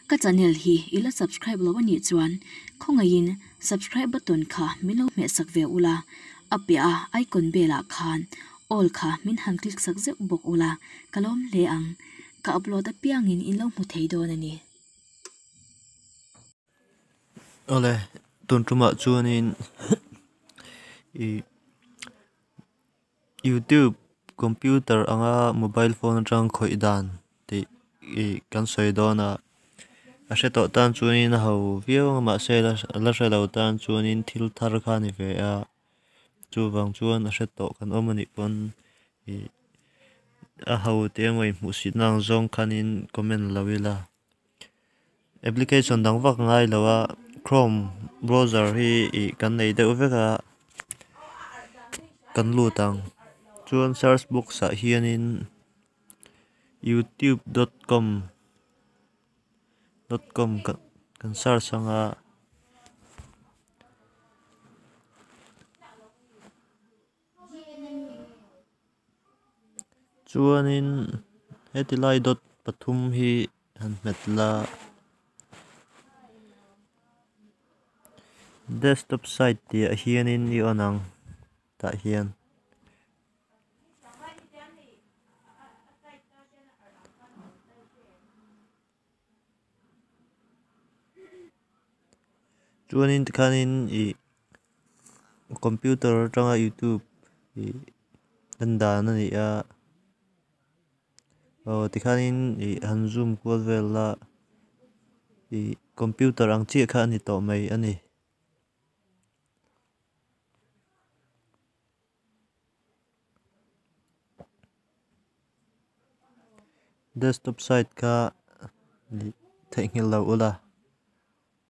Ka channel hi i la subscribe lo anih chuan khawngaihin subscribe button kha min lo hmeh sak ve ula, a piah a icon bell ah khan all kha min han click sak zeuh bawk ula ka lawm hle ang. Ka upload apiangin in lo hmu thei dawn a ni. Awle, tun tumah chuanin ih youtube computer anga mobile phone atang khawih dan tih ih kan sawi dawn a, a hre tawh tan chuanin a ho viau ang a mahse la hre lo tan chuanin thil thar kha a ni ve a, chuvang chuan a hre tawh kan awm anih pawn ih a ho tih emaw inhmuhsitna ang zawng khanin comment lo ila. Application dang vak ngai lo a chrome browser hi ih kan nei deuh vek a kan lut ang chuan search box ah hianin youtube dot com dot com kan search ang a. Chuanin heti lai dawt pathum hi han hmet la desktop site tih ah hianin i on ang tah hian. Chuanin tikhanin ih computer atanga youtube ih en dan a ni a aw tikhanin ih han zoom kual vel a ih computer ang chiah kha a ni tawh mai a ni. Desktop site kha theihnghilh lo ula.